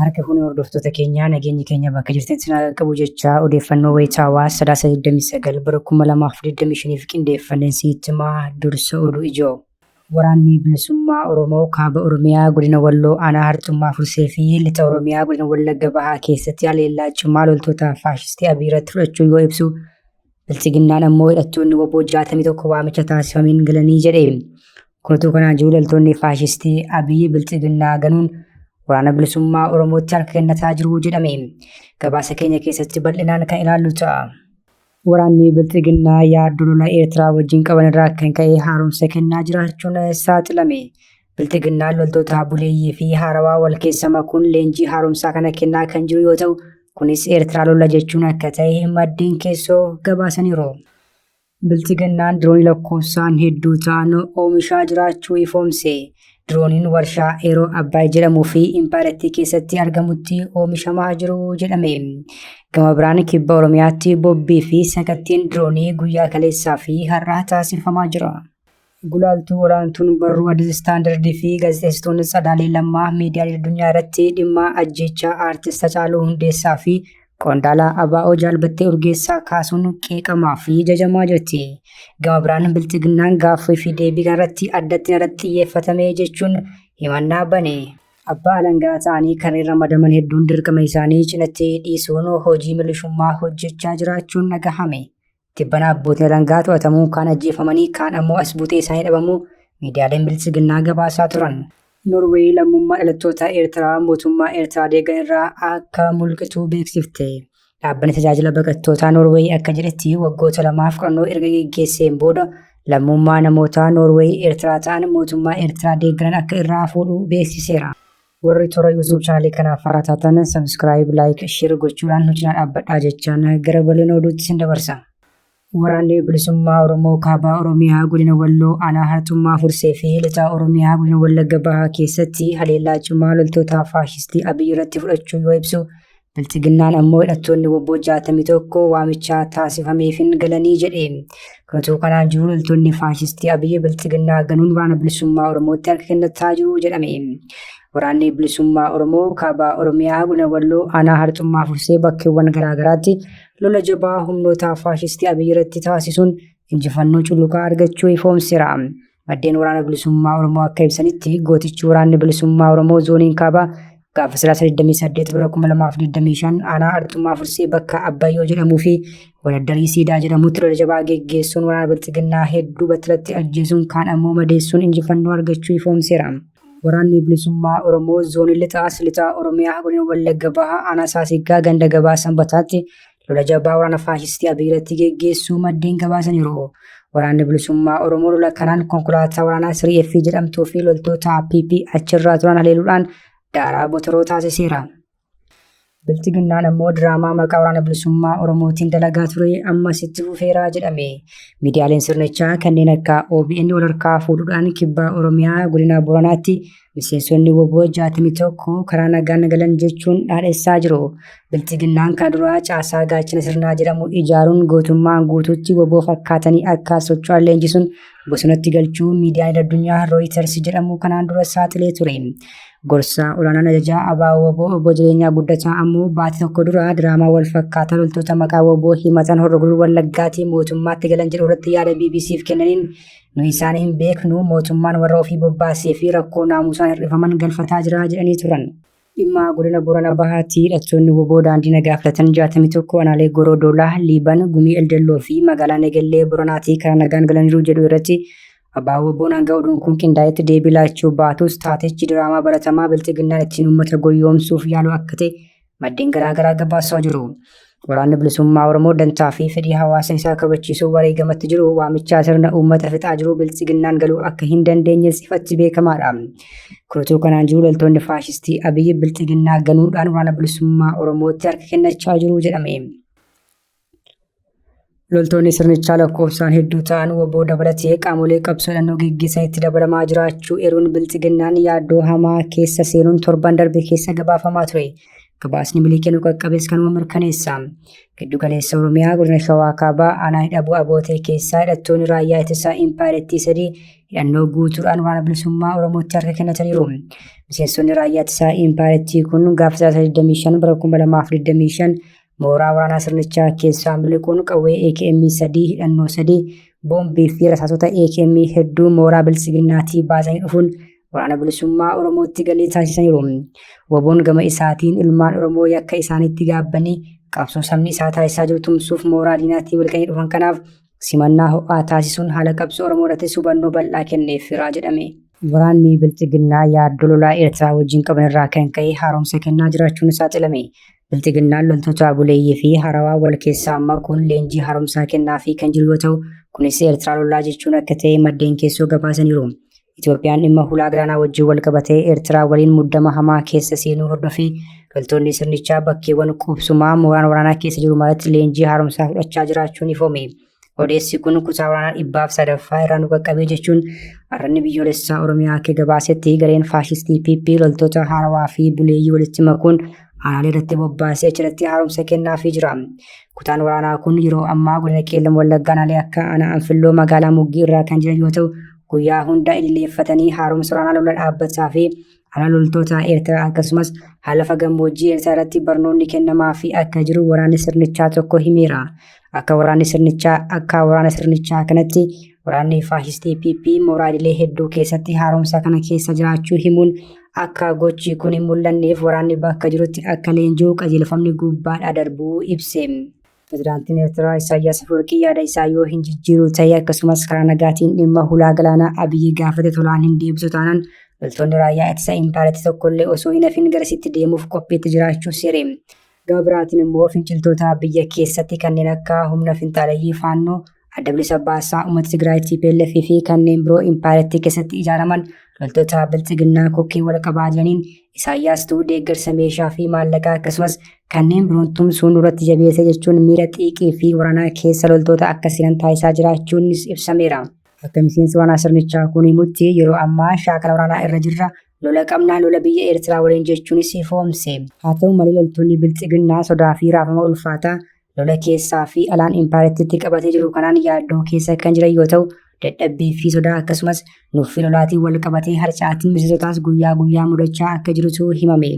Harka fuunee hordoftoota keenyaa, nageenyi keenya bakka jirtanitti isin haa qaqqabu jechaa, odeeffannoo wayitaawaa Sadaasa 29 bara 2025f qindeeffanneen sitti himaa. Dursa oduu ijoo. Waraanni Bilisummaa Oromoo Kaaba Oromiyaa Godina Walloo Aanaa Harxummaa Fursee fi Lixa Oromiyaa Godina Wallagga Bahaa keessatti haleellaa cimaa loltoota faashistii Abiy irratti fudhachuu yoo ibsu, Bilxiginnaan ammoo hidhattoonni wbo 61 waamicha taasifameen galanii jedhe. Kun utuu kanaan jiru loltoonni faashistii Abiy Bilxiginnaa ganuun Waraana Bilisummaa Oromootti harka kennataa jiru jedhame. Gabaasa keenya keessatti bal'inaan kan ilaallu ta'a. Waraanni Bilxiginnaa yaaddoo lola Eertiraa wajjin qaban irraa kan ka'e haaromsa kennaa jiraachuun saaxilame. Bilxiginnaan loltoota buleeyyii fi haarawaa wal keessa makuun leenjii haaromsaa kana kennaa kan jiru yoo ta'u, kunis Eertiraa lola jechuun akka ta'e maddeen keessoo gabaasaniiru. Bilxiginnaan diroonii lakkoofsaan hedduu ta'an oomishaa jiraachuu ifoomse. Dirooniin warshaa Eeroo Abbaay jedhamuu fi impaayerattii keessatti argamutti oomishamaa jiru jedhame. Gama biraan kibba Oromiyaatti bobbii fi sakattiin diroonii guyyaa kaleessaa fi har'aa taasifamaa jira. Gulaaltuu olaantuun barruu Addis Standard fi gaazexeessituun Tsadaalee Lammaa miidiyaalee addunyaa irratti dhimma ajjeechaa aartist Hacaaluu Hundeessaa fi qondaala ABO Jaal Battee Urgeessaa kaasuun qeeqamaa fi jajamaa jirti. Gama biraan Bilxiginnaan gaaffii fi deebii kanarratti addatti irratti xiyyeeffatame jechuun himannaa bane. Abbaa alangaa ta'anii kanneen ramadaman hedduun dirqama isaanii cinatti dhiisuun hojii milishummaa hojjechaa jiraachuun dhagahame. Tibbana abbootiin alangaa to'atamuu, kaan ajjeefamanii, kaan ammoo as buutee isaanii dhabamuu miidiyaaleen Biltsiginnaa gabaasaa turan. Norweey lammummaa dhalattoota Eertiraa mootummaa Eertiraa deeggan irraa akka mulqitu beeksifte. Dhaabbanni tajaajila baqattootaa Norweey akka jedhetti, waggoota lamaaf qorannoo erga geggeesseen booda lammummaa namoota Norweey Eertiraa ta'an mootummaa Eertiraa deeggaran akka irraa fuudhu beeksiseera. Warri toora YouTube chaanalii kanaaf haaraa taatan subscribe, like, share gochuudhaan nu cinaa dhaabbadhaa jechaan gara bal'ina oduutti isin dabarsa. Waraanni Bilisummaa Oromoo Kaabaa Oromiyaa Godina Walloo Aanaa Harxummaa Fursee fi Lixaa Oromiyaa Godina Wallagga Bahaa keessatti haleellaa cimaa loltoota faashistii Abiy irratti fudhachuu yoo ibsu, Bilxiginnaan ammoo hidhattoonni wbo 61 waamicha taasifameefin galanii jedhe. Kun utuu kanaan jiru loltoonni faashistii Abiy Bilxiginnaa ganuun waraana bilisummaa Oromootti harka kennataa jiru jedhame. Waraanni bilisummaa Oromoo kaaba Oromiyaa godina Walloo aanaa Harxummaa Fursee bakkeewwan garaagaraatti lola jabaa humnoota faashistii Abiy irratti taasisuun injifannoo cululuqaa argachuu ifoomseera. Maddeen Waraana Bilisummaa Oromoo akka ibsanitti, gootichi Waraanni Bilisummaa Oromoo Zooniin Kaabaa gaafa Sadaasa 28 bara 2025 aanaa Arxummaa Fursee bakka Abbayyoo jedhamuu fi Waladdarii Siidaa jedhamutti lola jabaa geggeessuun waraana Bilxiginnaa hedduu battalatti ajjeesuun kaan ammoo madeessuun injifannoo argachuu ifoomseera. Waraanni Bilisummaa Oromoo Zoonii Lixaas Lixaa Oromiyaa Godina Wallagga Bahaa aanaa Saasiggaa ganda gabaa Sanbataatti lola jabaa waraana faashistii Abiy irratti geggeessuu maddeen gabaasaniiru. Waraanni Bilisummaa Oromoo lola kanaan konkolaataa waraanaa 3F jedhamtuu fi loltoota PP achirraa turan haleeluudhaan daaraa botoroo taasiseera. Bilxiginnaan ammoo diraamaa maqaa Waraana Bilisummaa Oromootiin dalagaa ture ammas itti fufeera jedhame. Miidiyaaleen sirnichaa kanneen akka OBN wal harkaa fuudhuudhaan kibba Oromiyaa godina Booranaatti Miseensonni wbo 61 karaa nagaan galan jechuun dhaadhessaa jiru. Bilxiginnaan kana dura caasaa gaachana sirnaa jedhamu ijaaruun gootummaan guutuutti wbo fakkaatanii akka socho'an leenjisuun bosonatti galchuu miidiyaan addunyaa Rooyiters jedhamu kanaan dura saaxilee ture. Gorsaa olaanaan ajajaa ABO-WBO Obbo Jireenyaa Guddataa ammoo baatii tokko dura diraamaa wal fakkaataa loltoota maqaa wbo himatan Horro Guduruu Wallaggaatii mootummaatti galan jedhu irratti yaada BBCf kennaniin, Nu isaan hin beeknu, mootummaan warra ofii bobbaasee fi rakkoo naamusaan hir'ifaman galfataa jira jedhanii turan. Dhimma Godina Boorana Bahaatti hidhattoonni wbo daandii nagaa filatan 61 aanaalee Goroo Doolaa, Liiban, Gumii Eldelloo fi magaalaa Negellee Boranaatii karaa nagaan galaniiru jedhu irratti Abbaa WBOn hanga oduun kun qindaa'etti deebii laachuu baatus, taatichi diraamaa baratamaa Bilxiginnaan ittiin uummata goyyoomsuuf yaalu akka ta'e maddeen garaa garaa gabaasaa jiru. Waraanni Bilisummaa Oromoo dantaa fi fedhii hawaasa isaa kabachiisuuf wareegamatti jiru waamichaa sirna uummata fixaa jiru Bilxiginnaan galuu akka hin dandeenyes ifatti beekamaadha. Kun utuu kanaan jiru loltoonni faashistii Abiy Bilxiginnaa ganuudhaan Waraana Bilisummaa Oromootti harka kennachaa jiru jedhame. Loltoonni sirnichaa lakkoofsaan hedduu ta'an wbo dabalatee qaamolee qabsoo hidhannoo geggeessanitti dabalamaa jiraachuu eeruun Bilxiginnaan yaaddoo hamaa keessa seenuun torban darbe keessa gabaafamaa ture. Gabaasni miliqee nu qaqqabes kanuma mirkaneessa. Giddu galeessa Oromiyaa godina Shawaa Kaabaa aanaa Hidhabuu Abootee keessaa hidhattoonni raayyaa ittisaa impaayerattii sadii hidhannoo guutuudhaan waraana bilisummaa Oromootti harka kennataniiru. Miseensonni raayyaa ittisaa impaayerattii kun gaafa sadaasa 25 bara 2025 mooraa waraanaa sirnichaa keessaa miliquun qawwee AKM 3 hidhannoo 3 boombii fi rasaasota AKM hedduu mooraa biltsiginnaatii baasanii dhufuun waraana bilisummaa Oromootti galii taasisaniiru. Waboon gama isaatiin ilmaan Oromoo yakka isaaniitti gaabbanii qabsoo sabni isaa taasisaa jiru tumsuuf mooraa diinaatti miliqanii dhufan kanaaf simannaa ho'aa taasisuun haala qabsoo Oromoo irrattis hubannoo bal'aa kenneefira jedhame. Waraanni Bilxiginnaa yaaddoo lolaa Eertiraa wajjin qaban irraa kan ka'e haaromsa kennaa jiraachuun saaxilame. Bilxiginnaan loltoota buleeyyii fi harawaa wal keessaa makuun leenjii haaromsaa kennaafii kan jiru yoo ta'u, kunis Eertiraa lolaa jechuun akka ta'e maddeen keessoo gabaasaniiru. Itoophiyaan dhimma hulaa galaanaa wajjin wal qabatee Eertiraa waliin muddama hamaa keessa seenuu hordofee loltoonni sirnichaa bakkeewwan qubsumaa mooraan waraanaa keessa jiru maratti leenjii haaromsaa fudhachaa jiraachuun ifoome. Odeessi kun kutaa waraanaa dhibbaaf sadaffaa irraa nu qaqqabee jechuun arranni biyyoolessaa Oromiyaa akka gabaasetti gareen faashistii PP loltoota haarawaa fi buleeyyii walitti makuun aanaalee irratti bobbaasee achirratti haaromsa kennaafii jira. Kutaan waraanaa kun yeroo ammaa godina Qeellam Wallaggaa aanaalee akka aanaa Anfilloo magaalaa Muggii irraa kan jiran yoo ta'u guyyaa hunda idileeffatanii haaromsa waraanaa lola dhaabbataa fi haala loltoota Eertiraa akkasumas haala lafa gammoojjii Eertiraa irratti barnoonni kennamaa fi akka jiru waraanni sirnichaa tokko himeera. Akka waraanni sirnichaa akka waraana sirnichaa kanatti waraanni faashistii PP mooraa idilee hedduu keessatti haaromsa kana keessa jiraachuu himuun akka gochi kun hin mul'anneef waraanni bakka jirutti akka leenji'u qajeelfamni gubbaadhaa darbuu ibse. Pirezidaantiin Eertiraa Isaayyaas Afwerqii yaada isaa yoo hin jijjiiru ta'e akkasumas karaa nagaatiin dhimma hulaa galaanaa Abiyyi gaafate tolaan hin deebisu taanaan loltoonni raayyaa ittisa impaayerattii tokkollee osoo hin hafin garasitti deemuuf qophiitti jiraachuu seere. Gama biraatiin immoo finciltoota biyya keessatti kanneen akka humna finxaaleyyii Faannoo, Adda Bilisa Baasaa Uummata Tigraay TPLF fi kanneen biroo impaayerattii keessatti ijaaraman loltoota biltsiginnaa kokkee wal qabaa jiraniin Isaayyaastuu deeggarsa meeshaa fi maallaqaa akkasumas kanneen biroon tumsuun nurratti jabeesse jechuun miira xiiqii fi waraanaa keessa loltoota akka seenan taasisaa jiraachuunis ibsameera. Akka miseensi waraanaa sirnichaa kun himutti yeroo ammaa shaakala waraanaa irra jirra lola qabna lola biyya Eertiraa waliin jechuunis ifoomse. Haa ta'u malee loltoonni biltsiginnaa sodaa fi raafama ulfaataa lola keessaa fi alaan impaayerattiitti qabatee jiru kanaan yaaddoo keessa kan jiran yoo ta'u, dadhabbii fi sodaa akkasumas nuffii lolaatiin wal qabatee harcaatiin miseensotaas guyyaa guyyaa mudachaa akka jirutu himame.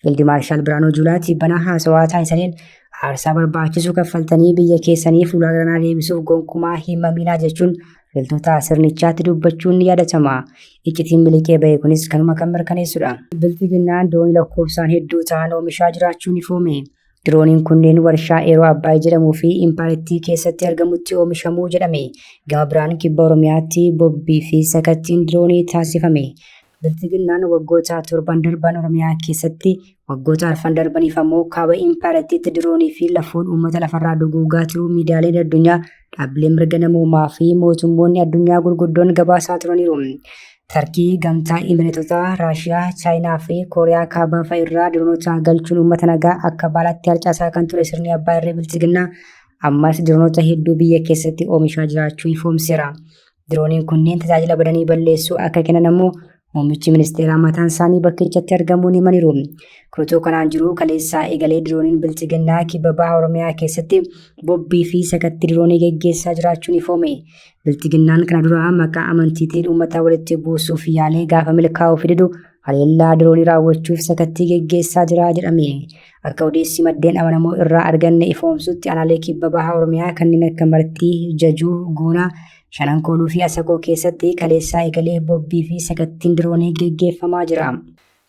Fiildi Maarshaal Biraanuu Juulaa tibbana haasawaa taasisaniin aarsaa barbaachisu kaffaltanii biyya keessanii fuula galaanaa deebisuuf gonkumaa hin maminaa jechuun loltoota sirnichaatti dubbachuun ni yaadatama. Iccitiin miliqee bahe kunis kanuma kan mirkaneessudha. Bilxiginnaan doonii lakkoofsaan hedduu ta'an oomishaa jiraachuun ifoome. Dirooniin kunneen warshaa Eeroo Abbaay jedhamuu fi impaayerattii keessatti argamutti oomishamuu jedhame. Gama biraan kibba Oromiyaatti bobbii fi sakattiin diroonii taasifame. Bilxiginnaan waggoota torban darban Oromiyaa keessatti waggoota arfan darbaniif ammoo kaaba impaayerattiitti diroonii fi lafoon uummata lafarraa duguugaa turuu miidiyaaleen addunyaa dhaabbileen mirga namoomaa fi mootummoonni addunyaa gurguddoon gabaasaa turaniiru. Tarkii, Gamtaa Imireetotaa, Raashiyaa, Chaayinaa fi Kooriyaa Kaabaa fa'a irraa diroonota galchuun uummata nagaa akka baalaatti harcaasaa kan ture sirni abbaa irree biltsiginnaa ammas diroonota hedduu biyya keessatti oomishaa jiraachuu ifoomseera. Dirooniin kunneen tajaajila badanii balleessuu akka kennan ammoo muummichi ministeeraa mataan isaanii bakkichatti argamuun himaniiru. Kun kanaan jiru kaleessaa eegalee dirooniin biltsiginnaa kibba baha Oromiyaa keessatti bobbii fi sakatti diroonii geggeessaa jiraachuun ifoome. Bilxiginnaan kana dura maqaa amantiitiin uummata walitti buusuuf yaalee gaafa milkaa'uu fididu haleellaa diroonii raawwachuuf sakattii geggeessaa jira jedhame. Akka odeessi maddeen amanamoo irraa arganne ifoomsutti aanaalee kibba baha Oromiyaa kanneen akka Martii, Jajuu, Guunaa, Shanan Kooluu fi Asakoo keessatti kaleessaa eegalee bobbii fi sakattiin diroonii geggeeffamaa jira.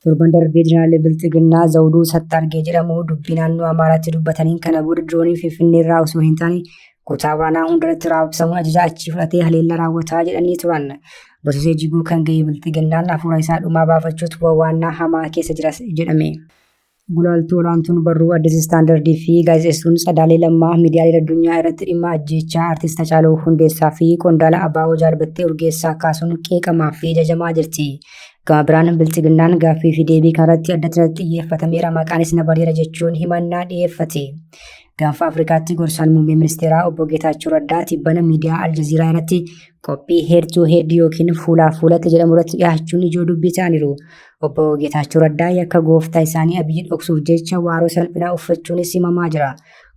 Torban darbee Jeneraal Bilxiginnaa Zawuduu Sattaargee jedhamu dubbii naannoo Amaaraatti dubbataniin kana booda dirooniin Finfinnee irraa osoo hin taane kutaa waraanaa hundarratti raabsamuun ajaja achii fudhatee haleellaa raawwataa jedhanii turan. Bososee jiguu kan ga'e Bilxiginnaan hafuura isaa dhumaa baafachuutu wawwaannaa hamaa keessa jira jedhame. Gulaaltuu olaantuun barruu Addis Standard fi gaazexeessituun Tsadaalee Lammaa miidiyaalee addunyaa irratti dhimma ajjeechaa artist Hacaaluu Hundeessaa fi qondaala ABO Jaal Battee Urgeessaa kaasuun qeeqamaa fi jajamaa jirti. Gama biraan Bilxiginnaan gaaffii fi deebii kanarratti addatti irratti xiyyeeffatameera maqaanis na badeera jechuun himannaa dhiyeeffate. Gaanfa Afrikaatti gorsaan muummee ministeeraa obbo Geetaachoo Raddaa tibbana miidiyaa Aljaziiraa irratti qophii Head to Head yookiin fuulaa fuulatti jedhamu irratti dhiyaachuun ijoo dubbii ta'aniiru. Obbo Geetaachoo Raddaa yakka gooftaa isaanii Abiyyi dhoksuuf jecha waaroo salphinaa uffachuunis himamaa jira.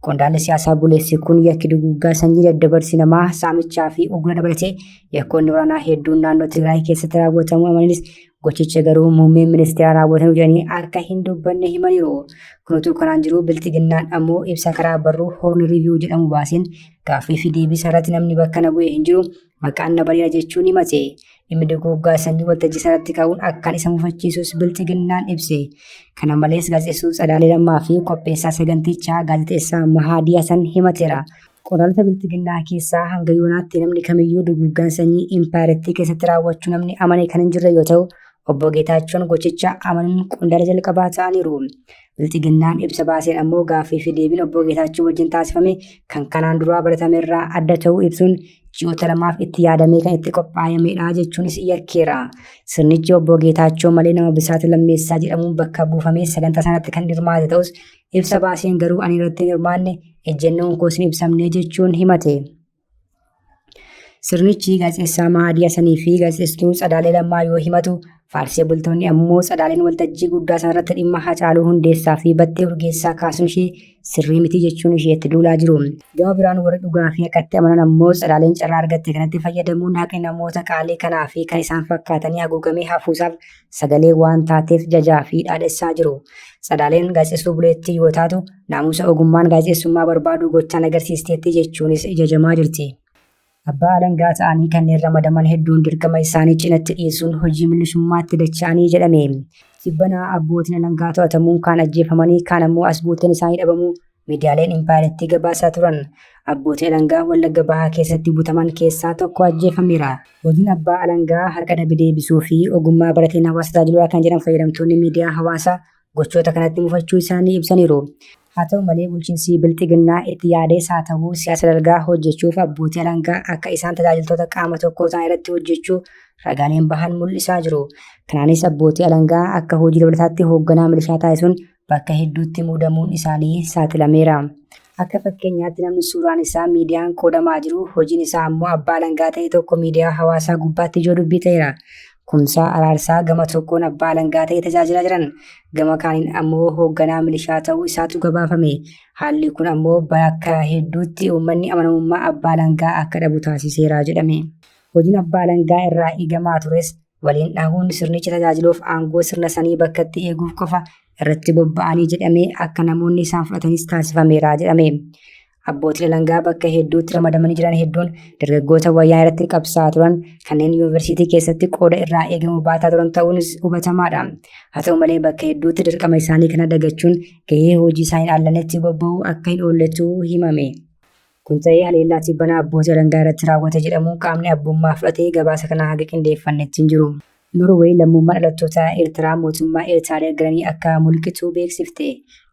Qondaalli siyaasaa buleessi kun yakki duguuggaa sanyii daddabarsi namaa saamichaa fi ugura dabalatee yakkoonni waraanaa hedduun naannoo Tigraay keessatti raawwatamuu amananis Gochicha garuu muummeen ministeeraa raawwataniiru jedhanii akka hin dubbanne himaniiru. Kun utuu kanaan jiruu Bilxiginnaan ammoo ibsa karaa barruu Horn Review jedhamu baaseen gaaffii fi deebii irratti namni bakka na bu'e hin jiru maqaan na badeera jechuun himate. Dhimmi duguuggaa sanyii waltajjii irratti ka'uun akkaan isa mufachiisus Bilxiginnaan ibse. Kana malees gaazexeesstuu Tsadaalee Lammaa fi qopheessaa sagantichaa gaazexeessaa Mahaadii Hasan himateera. Qondaalota Bilxiginnaa keessaa hanga yoonaatti namni kamiyyuu duguuggaan sanyii impaayerattii keessatti raawwachuu namni amane kan hin jirre yoo ta'u, Obbo Geetaachoon gochicha amanuun qondaala jalqabaa ta'aniiru. Bilxiginnaan ibsa baaseen ammoo gaaffii fi deebiin Obbo Geetaachoo wajjin taasifame kan kanaan duraa baratamerraa adda ta'uu ibsuun ji'oota lamaaf itti yaadamee kan itti qophaa'amedha jechuunis yakkeera. Sirnichi Obbo Geetaachoo malee nama Bisaat Lammeessaa jedhamuun bakka buufamee sagantaa sanatti kan hirmaate ta'us Ibsa baaseen garuu ani irratti hin hirmaanne ejjennoon koos hin ibsamne jechuun himate. Sirnichi gaazexeessaa Mahadii Hasanii fi gaazexeessituu Tsadaalee Lammaa yoo himatu, faarsee bultoonni ammoo Tsadaaleen waltajjii guddaa sanarratti dhimma Hacaaluu Hundeessaa fi Battee Urgeessaa kaasuun ishee sirrii miti jechuun isheetti duulaa jiru. Gama biraan warri dhugaa fi haqatti amanan ammoo Tsadaaleen carraa argatte kanatti fayyadamuun haqni namoota qaalii kanaa fi kan isaan fakkaatanii haguugamee hafuusaaf sagalee waan taateef jajaa fi dhaadhessaa jiru. Tsadaaleen gaazexeesstuu buleettii yoo taatu, naamusa ogummaan gaazexeessummaa barbaadu gochaan agarsiisteetti jechuunis jajamaa jirti. Abbaa alangaa ta'anii kanneen ramadaman hedduun dirqama isaanii cinatti dhiisuun hojii milishummaatti dacha'anii jedhame. Tibbana abbootiin alangaa to'atamuun kaan ajjeefamanii kaan ammoo as buuteen isaanii dhabamuu miidiyaaleen impaayerattii gabaasaa turan. Abbootii alangaa Wallagga Bahaa keessatti butaman keessaa tokko ajjeefameera. Hojiin abbaa alangaa harka dhabe deebisuu fi ogummaa barateen hawaasa tajaajiluudha kan jedhan fayyadamtoonni miidiyaa hawaasaa gochoota kanatti mufachuu isaanii ibsaniiru. Haa ta'u malee bulchiinsi Bilxiginnaa itti yaadees haa ta'u siyaasa dalgaa hojjechuuf abbootii alangaa akka isaan tajaajiltoota qaama tokkoo ta'an irratti hojjechuu ragaaleen bahan mul'isaa jiru. Kanaanis abbootii alangaa akka hojii dabalataatti hoogganaa milishaa taasisuun bakka hedduutti muudamuun isaanii saaxilameera. Akka fakkeenyaatti namni suuraan isaa miidiyaan qoodamaa jiru hojiin isaa ammoo abbaa alangaa ta'e tokko miidiyaa hawaasaa gubbaatti ijoo dubbii ta'eera. Kumsaa Araarsaa gama tokkoon abbaa alangaa ta'ee tajaajilaa jiran gama kaaniin ammoo hoogganaa milishaa ta'uu isaatu gabaafame. Haalli kun ammoo bakka hedduutti uummanni amanamummaa abbaa alangaa akka dhabu taasiseera jedhame. Hojiin abbaa alangaa irraa eegamaa tures waliin dhahuun sirnicha tajaajiluuf aangoo sirna sanii bakkatti eeguuf qofa irratti bobba'anii jedhamee akka namoonni isaan fudhatanis taasifameera jedhame. Abbootiin alangaa bakka hedduutti ramadamanii jiran hedduun dargaggoota wayyaa irratti qabsaa'aa turan kanneen yuunivarsiitii keessatti qooda irraa eegamu baataa turan ta'uunis hubatamaadha. Haa ta'u malee bakka hedduutti dirqama isaanii kana dagachuun gahee hojii isaanii dhaallanetti bobba'uu akka hin oolletu himame. Kun ta'ee haleellaa tibbana abbootii alangaa irratti raawwate jedhamuun qaamni abbummaa fudhatee gabaasa kana haga qindeeffannetti hin jiru. Norweey lammummaa dhalattoota Eertiraa mootummaa Eertiraa deeggaranii akka mulqitu beeksifte.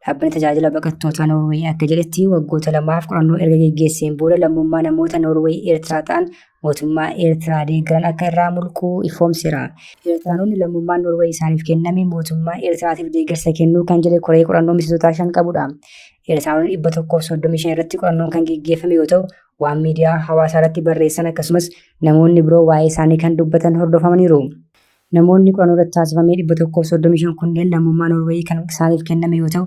Dhaabbanni tajaajila baqattootaa Norweey akka jedhetti waggoota lamaaf qorannoo erga geggeesseen booda lammummaa namoota Norweey Eertiraa ta'an mootummaa Eertiraa deeggaran akka irraa mulquu ifoomseera. Eertiraanonni lammummaan Norweey isaaniif kenname mootummaa Eertiraatiif deeggarsa kennuu kan jedhe koree qorannoo miseensotaa 5 qabudha. Eertiraanonni 135 irratti qorannoon kan geggeeffame yoo ta'u, waan miidiyaa hawaasaa irratti barreessan akkasumas namoonni biroo waa'ee isaanii kan dubbatan hordofamaniiru. Namoonni qorannoo irratti taasifame 135 kunneen lammummaa Noorweeyii kan isaaniif kenname yoo ta'u,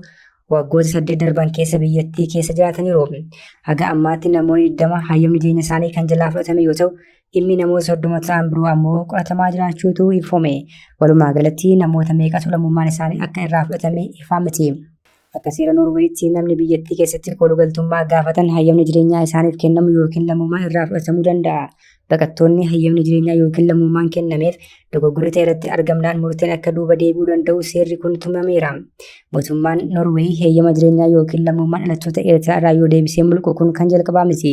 waggoota 8 darban keessa biyyattii keessa jiraataniiru. Haga ammaatti namoonni 20 hayyamni jireenya isaanii kan jalaa fudhatame yoo ta'u, dhimmi namoota 30 ta'an biroo ammoo qoratamaa jiraachuutu ifoome. Walumaa galatti namoota meeqatu lammummaan isaanii akka irraa fudhatame ifaa miti. Akka seera Noorweeyitti namni biyyattii keessatti koolugaltummaa gaafatan hayyamni jireenyaa isaaniif kennamu yookiin lammummaan irraa fudhatamuu danda'a. Baqattoonni hayyamni jireenyaa yookiin lammummaan kennameef dogoggorri ta'e irratti argamnaan murteen akka duuba deebi'uu danda'u seerri kun tumameera. Mootummaan Noorweey heeyyama jireenyaa yookiin lammummaa dhalattoota Eertiraa irraa yoo deebisee mulqu kun kan jalqabaa miti.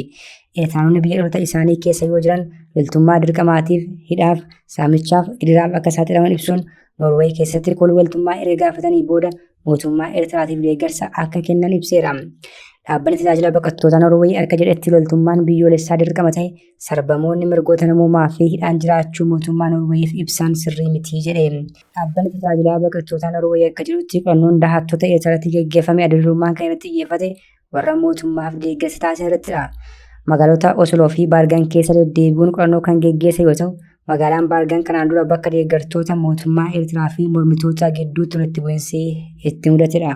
Eertiraanonni biyya dhaloota isaanii keessa yoo jiran loltummaa dirqamaatiif, hidhaaf, saamichaaf, gidiraaf akka saaxilaman ibsuun Noorweey keessatti koolugaltummaa erga gaafatanii booda mootummaa Eertiraatiif deeggarsa akka kennan ibseera. Dhaabbanni tajaajila baqattootaa Noorweey akka jedhetti loltummaan biyyoolessaa dirqama ta'e sarbamoonni mirgoota namoomaa fi hidhaan jiraachuu mootummaa Noorweeyiif ibsaan sirrii miti jedhe. Dhaabbanni tajaajila baqattootaa Noorweey akka jedhutti qorannoon dahattoota Eertiraatti geggeeffame adda durummaan kan irratti xiyyeeffate warra mootummaaf deeggarsa taasisan irrattidha. Magaalota Osloo fi Baargan keessa deddeebi'uun qorannoo kan geggeesse yoo ta'u, magaalaan Baargan kanaan dura bakka deeggartoota mootummaa Eertiraa fi mormitoota gidduutti walitti bu'insi itti mudatedha.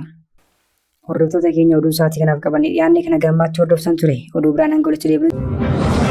Hordoftoota keenya, oduun sa'aatii kanaaf qabannee dhiyaanne kana gammaatti hordoftan ture. Oduu biraan hanga walitti deebinutti.